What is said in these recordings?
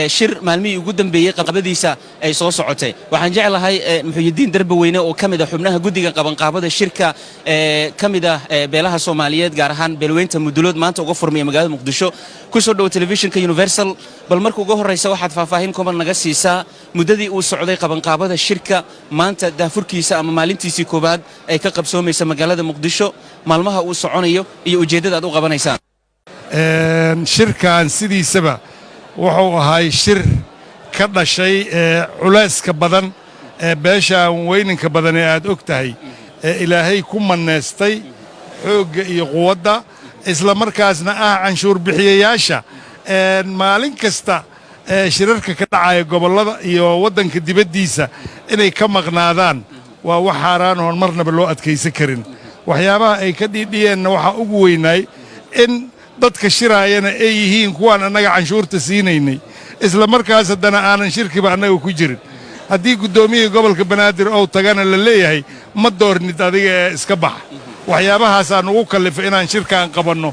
Shir maalmihii ugu dambeeyey qabadiisa ay soo socotay. Waxaan jeclahay Muxuyidiin Darbaweyne oo ka mid ah xubnaha guddiga qabanqaabada shirka ka mid ah beelaha Soomaaliyeed, gaar ahaan beelweynta Mudulood, maanta uga furmaya magaalada Muqdisho. Ku soo dhowo telefishinka Universal. Bal marka ugu horraysa, waxaad faahfaahin kooban naga siisaa muddadii uu socday qabanqaabada shirka, maanta daafurkiisa ama maalintiisii koowaad ay ka qabsoomaysa magaalada Muqdisho, maalmaha uu soconayo iyo ujeeddada aad u qabanaysaan. Shirkan sidiisaba wuxuu ahay shir ka dhashay culayska badan ee beeshaan weyninka badan ee aad og tahay ee Ilaahay ku mannaystay xoogga iyo quwadda, isla markaasna ah canshuur bixiyayaasha maalin kasta ee shirarka ka dhacaya gobollada iyo waddanka dibaddiisa inay ka maqnaadaan waa wax xaaraan oon marnaba loo adkaysan karin. Waxyaabaha ay ka dhiidhiyeenna waxaa ugu weynaay in dadka shiraayana ay yihiin kuwaan annaga canshuurta siinaynay, isla markaas haddana aanan shirkiba annaga ku jirin. Haddii guddoomiyihii gobolka Banaadir ou tagana, la leeyahay ma doornid adiga ee iska bax. Waxyaabahaasaa nugu kallifay inaan shirkan qabanno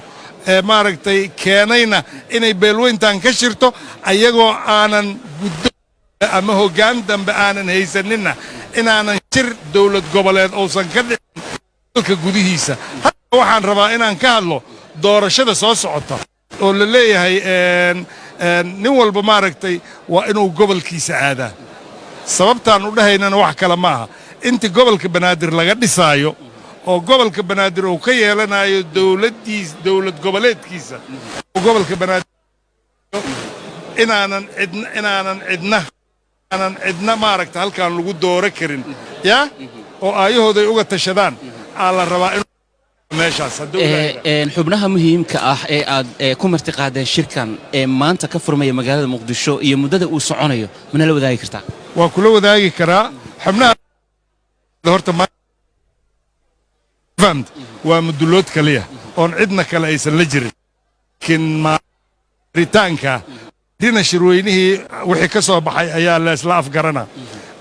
ee maaragtay keenayna inay beelweyntan ka shirto ayagoo aanan guddo ama hoggaan dambe aanan haysaninna, inaanan shir dowlad goboleed uusan ka dhicin dalka gudihiisa. Hadda waxaan rabaa inaan ka hadlo doorashada soo socota oo la leeyahay nin walba maaragtay waa inuu gobolkiisa aadaa. Sababtaan u dhahaynana wax kale ma aha, inta gobolka Banaadir laga dhisaayo oo gobolka Banaadir uu ka yeelanayo dowladdiis, dowlad goboleedkiisa oo gobolka Banaadir, inaanan cidna maaragta halkaan lagu dooro karin yaa oo aayahooday uga tashadaan aa la rabaa in meeshaas hadduu Ilaahay yidhaahdo. Xubnaha muhiimka ah ee aad ku martiqaadeen shirkan ee maanta ka furmaya magaalada Muqdisho iyo muddada uu soconayo, mana la wadaagi kartaa? Waa kula wadaagi karaa. Xubnaha horta fahamta waa Mudulood kaliya oon cidna kale aysan la jirin, laakiin maaritaanka rina shirweynihii wixii ka soo baxay ayaa la isla afgarana.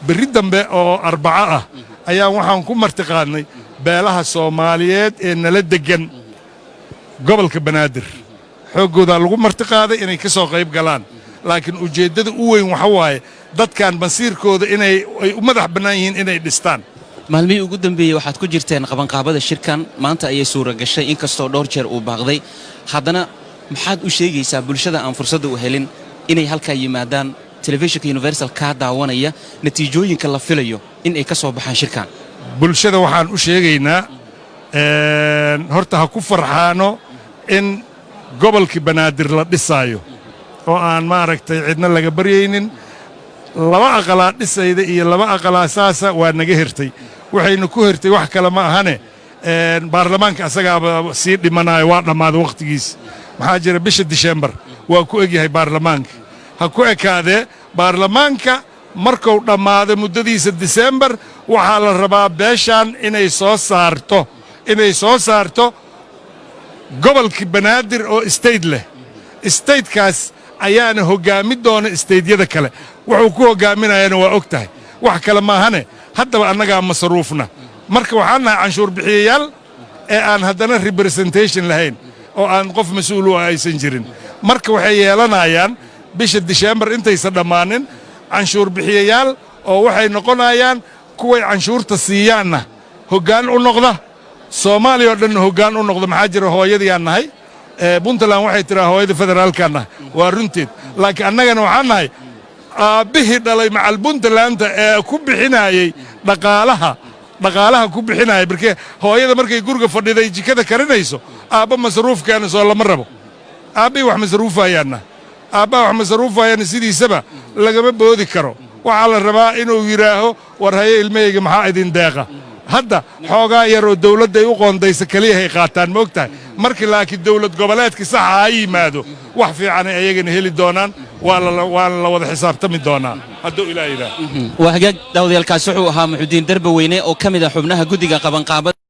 Berri dambe oo Arbaco ah ayaan waxaan ku martiqaadnay beelaha Soomaaliyeed ee nala deggan gobolka Banaadir. Xooggoodaa lagu martiqaaday inay ka soo qayb galaan, laakiin ujeeddada u weyn waxa waaye dadkan masiirkooda inay ay u madax bannaan yihiin inay dhistaan. Maalmihii ugu dambeeyey waxaad ku jirteen qabanqaabada shirkan. Maanta ayay suura gashay, inkastoo dhowr jeer uu baaqday. Haddana maxaad u sheegaysaa bulshada aan fursadda u helin inay halkaa yimaadaan, telefishinka Universal kaa daawanaya, natiijooyinka la filayo in ay ka soo baxaan shirkan? Bulshada waxaan u sheegaynaa, horta ha ku farxaano in gobolkii Banaadir la dhisaayo oo aan maaragtay cidna laga baryaynin. Laba aqalaa dhisayda iyo laba aqalaa saasa waa naga hertay. Waxaynu ku hertay wax kale ma ahane, baarlamaanka asagaaba sii dhimanayo, waa dhammaaday wakhtigiis. Maxaa jira, bisha Disembar waa ku egyahay baarlamaanka. Ha ku ekaadee baarlamaanka, markuu dhammaado muddadiisa Disembar, waxaa la rabaa beeshaan inay soo saarto gobolkii Banaadir oo state leh. Statekaas ayaana hoggaami doona stateyada kale. Wuxuu ku hoggaaminayana waa og tahay, wax kale maahane. Haddaba annagaa masaruufna. Marka waxaan nahay canshuur bixiyayaal ee aan haddana representation lahayn oo aan qof mas-uul u ah aysan jirin. Marka waxay yeelanayaan bisha Diseembar intaysan dhammaanin canshuur bixiyayaal oo waxay noqonayaan kuway canshuurta siiyaanna hoggaan u noqda, Soomaaliya oo dhanna hoggaan u noqda. Maxaa jira, hooyadiyaan nahay. Puntland waxay tiraa hooyada federaalkaan nahay, waa runteed, laakiin annagana waxaan nahay aabbihii dhalay macal Puntlandta ee ku bixinayey dhaqaalaha ku bixinayay. Markee hooyada markay guriga fadhiday jikada karinayso, aabba masaruufkeena soo lama rabo. Aabbihii wax masaruufayaanna, aabbaha wax masaruufayana sidiisaba lagama boodi karo. Waxaa la rabaa inuu yidhaaho, war haye ilmahayga, maxaa idin deeqa? Hadda xoogaa yar oo dawladda ay u qoondaysa keliyahay qaataan, ma og tahay? Markii laakiin dawlad goboleedka saxa ha yimaado, wax fiicanay ayagana heli doonaan, waana la wada xisaabtami doonaa hadduu Ilaah yidhaah. Waa hagaag, daawadayaalkaasi wuxuu ahaa Muxudiin Darbaweyne oo ka mid ah xubnaha guddiga qabanqaabada.